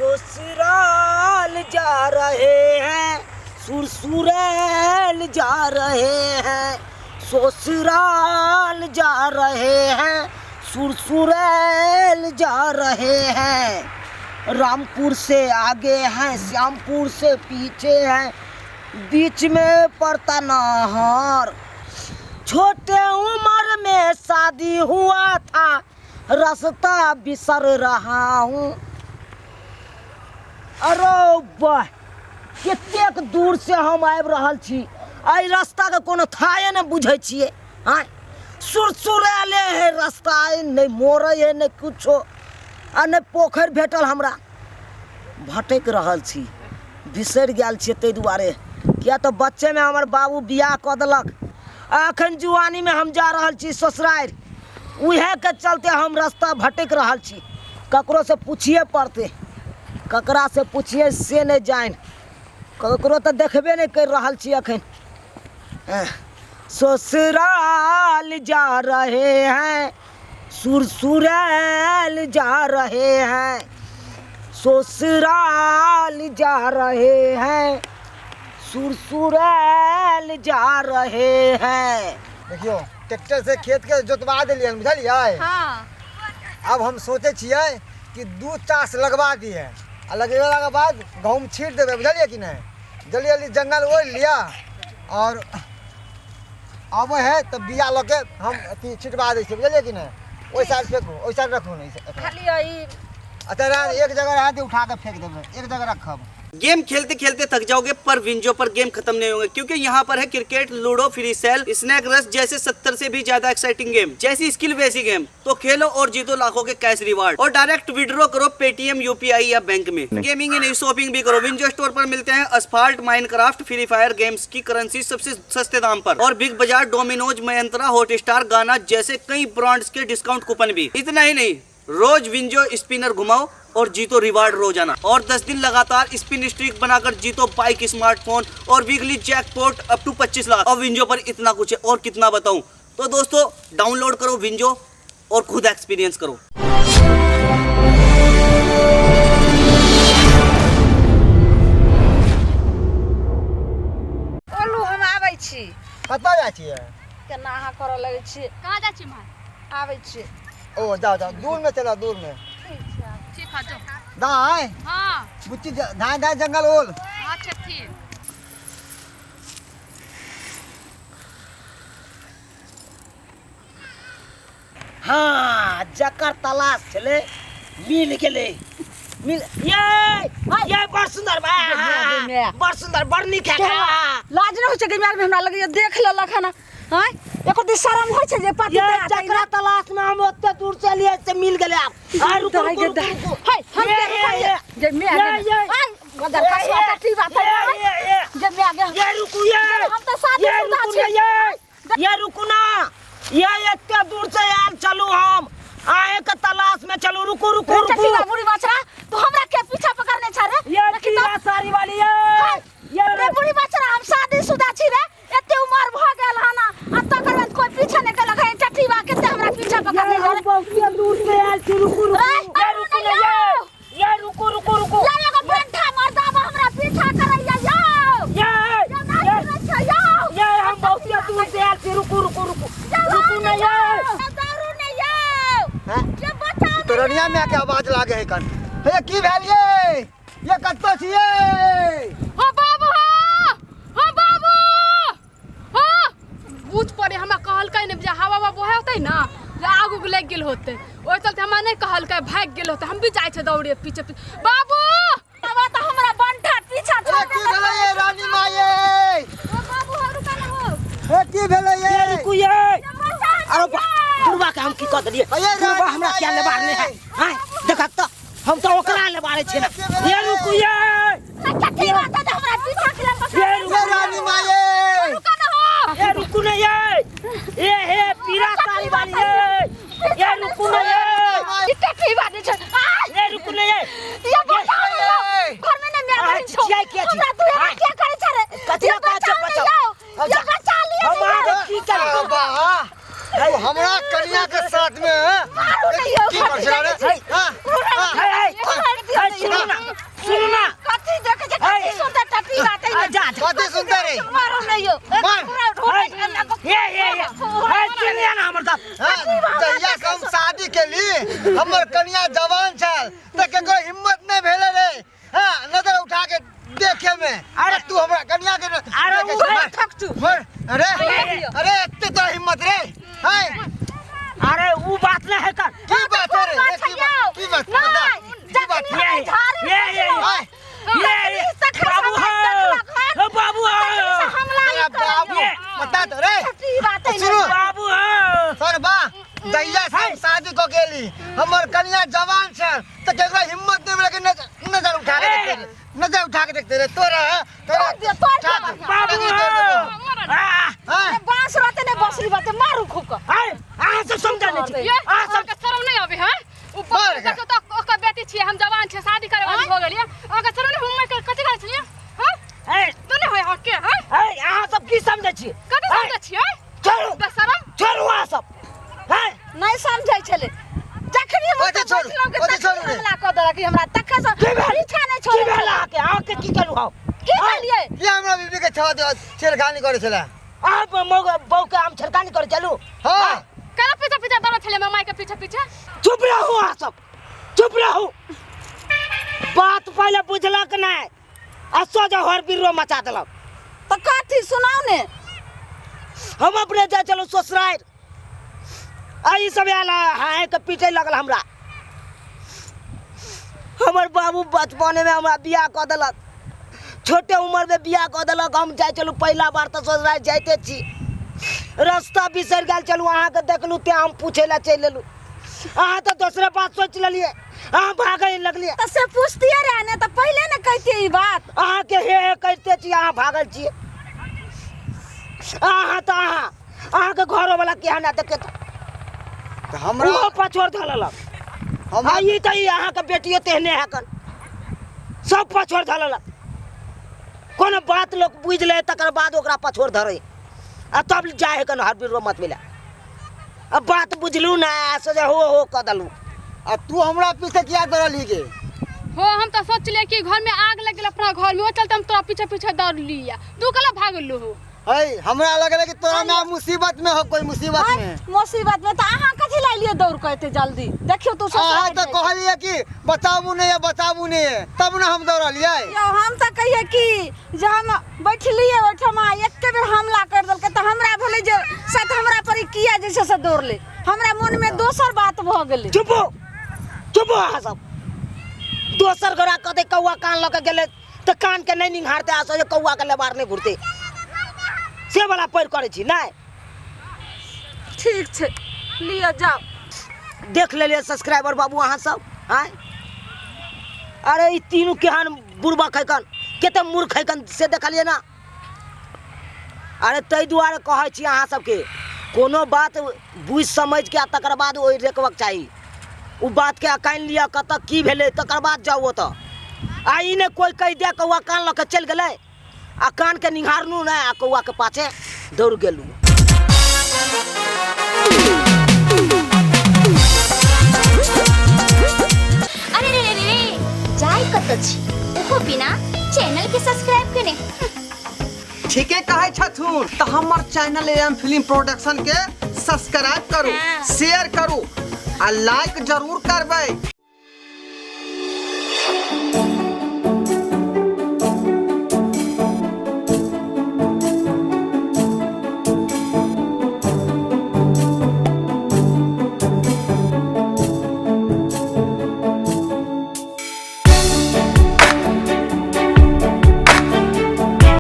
ससुराल जा रहे हैं, सुरसुरैल जा रहे हैं, ससुराल जा रहे हैं, सुरसुरैल जा रहे हैं। रामपुर से आगे हैं, श्यामपुर से पीछे हैं, बीच में पड़ता नहर। छोटे उम्र में शादी हुआ था, रास्ता बिसर रहा हूँ। अरे वाह, कतेक दूर से हम आबि रहल छी, एहि रास्ताके कोनो थाहे नहि बुझै छियै। आँय, सुरसुरायले है रास्ता, नहि मोड़ै है नहि किछो, आ नहि पोखरि भेटल हमरा। भटकि रहल छी, बिसरि गेल छियै ताहि दुआरे, किया तऽ बच्चेमे हमर बाबू बियाह कऽ देलक आ एखन जुआनीमे हम जा रहल छी ससुरारि। उएहके चलते हम रास्ता भटकि रहल छी। ककरोसँ पुछिए पड़तै, ककरासँ पुछिए से नहि जानि, ककरो तऽ देखबे नहि करि रहल छी एखन। ससुराल जा रहे हैं, सुरसुरैल जा रहे हैं, ससुराल जा रहे हैं, सुरसुरैल जा रहे हैं। देखियौ, ट्रैक्टर से खेत के जोतवा देलियै, बुझलियै? हाँ। अब हम सोचै छियै कि दू चास लगवा दिए आ लगेलाके बाद गहूँम छीट देबै, बुझलियै कि नहि? जल्दी जल्दी जंगल ओढ़ि लिअ और अबै है तऽ बिया लऽ के हम अथी छिटवा दै छियै, बुझलियै कि नहि? ओहि साइड फेंकू, ओहि साइड रखू ने। खाली ई अच्छा, एक जगह रहत, उठा के फेंक देबै, एक जगह रखब। गेम खेलते खेलते थक जाओगे पर विंजो पर गेम खत्म नहीं होंगे, क्योंकि यहाँ पर है cricket, ludo, free cell, snake rush जैसे 70 से भी ज्यादा एक्साइटिंग गेम। जैसी स्किल वैसी गेम। तो खेलो और जीतो लाखों के कैश रिवार्ड और डायरेक्ट विड्रॉ करो पेटीएम, यूपीआई या बैंक में। गेमिंग ही नहीं, शॉपिंग भी करो। विंजो स्टोर पर मिलते हैं Asphalt, Minecraft, free fire games की करेंसी सबसे सस्ते दाम पर और बिग बाजार, डोमिनोज, मयंत्रा, हॉटस्टार, गाना जैसे कई ब्रांड्स के डिस्काउंट कूपन भी। इतना ही नहीं, रोज विंजो स्पिनर घुमाओ और जीतो रिवार्ड रोजाना और 10 दिन लगातार स्पिन स्ट्रीक बनाकर जीतो बाइक, स्मार्टफोन और weekly jackpot up to 25 lakh. और विंजो पर इतना कुछ है और कितना बताऊं। तो दोस्तों, डाउनलोड करो विंजो और खुद एक्सपीरियंस करो। ओलू, हम आबै छी। कतऽ जाइ छियै? केना अहाँ करऽ लगै छियै? कहाँ जाइ छी माय? आबै छी। ओ जाओ जाओ, दूर में चलो, दूर में। ठीक छै। ठीक है, जो। दाय। हाँ। बुच्ची, धाय धाय जंगल ओल। अच्छा, ठीक। हाँ, जकर तलाश छलै मिल गेलै, मिल ये ये बड़ सुंदर बा, बड़ सुंदर, बड़ नीक है। लाज नहि होइ छै? गै माय, हमरा लगैया देख लेलक हन। आँय, एको दिन शरम होइ छै जे पति ये जकरा तलाश में हम ओते दूर से लिए से मिल गेलै आब। आ, रुको रुको रुको रुको। हाय, हम ये, के ये, ये। जे मैं ये, गे ये। आय गदर का ये, स्वाटा ठीक बात है। ये, ये, ये। जे मैं गे ये रुकू ये। हम तऽ शादी ये शुदा रुकू छी। ना, ये ये रुकू ना, ये एते दूर से आयल चलू, हम आए के तलाश में चलू। रुकू रुकू रे रुकू। चटिया बुढ़ी बछड़ा, तू हमरा के पीछा पकड़ने छ रे? ये देखी तो। पीला साड़ी वाली ये ये रे बुढ़ी बछड़ा, हम शादी शुदा छी रे, एते उमर भ गेल हन आ तकर बाद कोई पीछा नहीं केलक है। चटिया केते हमरा पीछा पकड़ने ये छ हम रे? बहुत दूर से आयल छी। रुकू रुकू। रे, ये रुकू ना, ये ये रुकू रुकू रुकू। या एगो बंठा मर्दावा हमरा पीछा करैया यौ। ये यौ, ना ये सुनै छै यौ। ये हम बहुत दूर से आयल छी। रुकू रुकू रुकू रुकू ना ये। दारू नहीं यौ। हैं? ये बचाओ। तोरनिया माय के आवाज लागे है कन। हे, की भेल ये? ये कतऽ छियै? हो बाबू, हो हो बाबू, हो बूझ पड़े। हमरा कहलकै नहि जे हवा हवा बहे होतै ने जे आगू लागि गेल होतै, ओहि चलते हमरा नहि कहलकै, भागि गेल होतै। हम भी जाइ छै दौड़े पीछे पीछे। बाबू। बाबा तऽ हमरा बंठा पीछा ए, छोड़ की भेलै ये रानी माय ये? ओ बाबू, हो रुका ना हो। हे, की भेलै ये? ये रुकू ये। अरे बुढ़वा के हम की कऽ देलियै? अये बुढ़वा रानी हमरा क्या माय लेबार नहि है? आँय, देखत तऽ हम तऽ ओकरा लेबारे छियै ने। ये रुकू ये। कथी बात है जे हमरा पीछा के ये पकड़ रुकू ये रानी माय ये। रुका ना हो। ये रुकू ना ये ये हे पीला साड़ी वाली ये ये रुकू ना ये। ई कथी बात छै? आय, ये रुकू ना ये। ये बचाओ ने यौ। घर में ने मेरा आय, बहिन छौ। चिचियाइ किया छी? हमरा तू एना आय। किया करै छै रे? कथी ये लऽ कहै छै बचाओ ने बचाओ? यौ। ये बचा लिअ हम ने यौ। अहाँके की करब? बाबा, तू हमरा कनिया के साथ में मारू ने यौ। की कर छला रे? है, हाँ, हाँ। है, है, है, सुनू ना। सुनू ना। कथी देखै छै, कथी सुनते टटी बात है? आ, जा जा। कथी सुनते रे? मारो नहीं यो। मार। पूरा ढोल। ये ये ये ए, सुनिए ना हमर गप। हाँ, जहिया से हम शादी केली, हमर कनिया जवान छल तऽ केकरो हिम्मत नहि भेलै रे, हाँ, नजर उठा के देखे में। अरे तू हमरा कनिया के अरे देखे उ छी, मार। ठक तू। मार। अरे अरे, एते तोरा हिम्मत रे हाय? अरे उ बात नहीं है कर। की बात है रे? बात की बात, की बात बता, की बात? ये ये ये हाय। ये ये बाबू हो, ओ बाबू हो। हमला तोरा बाबू बता तो रे। टटी बात है। सुनू। बाबू हो। सर बा, जहिया से हम शादी कऽ गेली, हमर कनिया जवान छल तऽ केकरो हिम्मत नहि भेलै कि नजर नजर उठा के देखते रे, नजर उठा के देखते रे। तोरा तोरा तोड़ दियो, तोड़ दियो। उठा के- बाबू तोड़ देबो। हो। आ, हाँ। बांस रहते ने बसरी बाते, मारू खूब क। आय, अहाँ सब समझा नहीं छी। ये अहाँ सब अहाँके शरम नहीं आबै है? उ मार गे। देखो तऽ ओकर बेटी छियै, हम जवान छियै, शादी करे वाली हो गेलियै। अहाँके शरम नहीं? हम कथी करै छलियै? हाँ? ए, तो नहीं होय अहाँके? हाँ? ए, अहाँ सब की समझै छी? कथी समझै छियै? छोड़ू। बेशरम। छोड़ू अहाँ सब। हैं? नहीं समझै छलै जखनी हम कथी छोड़ू? बैठलहुँ कि कथी तखनी छोड़ू रे? हमला कऽ देलक कि हमरा तखन से की भेल? पीछा नहीं की छोड़ै भेल छलै। अहाँके? अहाँके की केलहुँ हम? की केलियै? ये हमरा बीबी के छवा दे, छेड़खानी करे छला। अहाँ बहू के हम छेड़खानी करै चलू? हाँ। केना पीछा पीछा दौड़ै छलियै हमरा मायके पीछे पीछे? चुप रहू अहाँ सब, चुप रहू। बात पहिले बुझलक नहि आ सोझा हर बिर्रो मचा देलक। तऽ कथी सुनाउ ने। हम अपने जाइ छलहुँ ससुरारि आ ई सब आयल हाय के पीटे लगल हमरा। हमर बाबू बचपने में हमरा बियाह कऽ देलक, छोटे उम्र में बियाह कऽ देलक। हम जाइ छलहुँ पहिला बार तऽ ससुरारि जाइते छी, रास्ता बिसरि गेल छलहुँ। अहाँके देखलहुँ तेँ हम पूछै लए चलि एलहुँ। अहाँ तऽ दोसरे बात सोचि लेलियै, अहाँ भागै लगलियै। तऽ से पूछतियै रहे ने, तऽ पहिले ने कहितियै ई बात। अहाँके हे हे करिते छी, अहाँ भागल छियै। अहाँ तऽ अहाँके घरोवला केहन है देखियौ तऽ। तऽ हमरा ओहो पछोड़ धऽ लेलक। हमरा आ ई तऽ ई अहाँके बेटियो तेहने है कन, सब पछोड़ धऽ लेलक। कोनो बात लोक बुझि ले तकर बाद ओकरा पछोड़ धरै आ तब जाइ है कन हर बिरो मत मिले। अब बात बुझलू ना, सोचे हो हो कऽ देलू। आ तू हमरा पीछे किया दौड़लही गे? हो, हम तऽ सोचलियै कि घर में आग लग गेल अपना घर में, ओहि चलते हम तोरा पीछे पीछे दौड़लियै। तू केना भागलू हो? है, हमरा लगल कि तोरा में मुसीबत में हो, कोई मुसीबत में। मुसीबत में तऽ अहाँ कथी लए एलियै दौड़ कऽ एते जल्दी? देखियौ तू अहाँ तऽ कहलियै कि बताबू नहीं है, बताबू नहीं है, तब ने हम दौड़लियै। यौ, हम तऽ कहियै कि जे हम बैठलियै ओहिठमा, एके बेर हमला करि देलकै तऽ हमरा भेलै जे शायद हमरा पर ई किया जे छै से दौड़लै। हमरा मोनमे दोसर बात भऽ गेलै। चुप हो, चुप हो अहाँ सब। दोसर गोरा कहतै कौआ कान लऽ के गेलै तऽ कान के नहि निंघारतै आ सोझे कौआ के लेबार नहि घुरतै, से वाला पैर करै छी नहि। ठीक छै, लिअ जाउ। देख लेलियै सब्सक्राइबर बाबू अहाँ सब? आँय, अरे ई तीनू केहन बुड़बक है कन, कते मूर्ख है कन, से देखलियै ना? अरे ताहि दुआरे कहै छी अहाँ सबके, कोनो बात बुझि समझि के आ तकर बाद ओहि रेकबक चाही। ओ बातके अकानि लिअ, कतऽ की भेलै, तकर बाद जाउ ओतऽ। आ ई नहि कोइ कहि दे कौआ कान लऽ कऽ चलि गेलै आ कानके निहारलहुँ नहि आ कौआके पाछे दौड़ गेलहुँ। अरे रे रे रे, जाय कतऽ छी ओहो बिना चैनल के सब्सक्राइब केने? ठीके कहै छथुन। तऽ हमर चैनल एम फिल्म प्रोडक्शन के सब्सक्राइब करू, हाँ। शेयर करू आ लाइक जरूर करबै।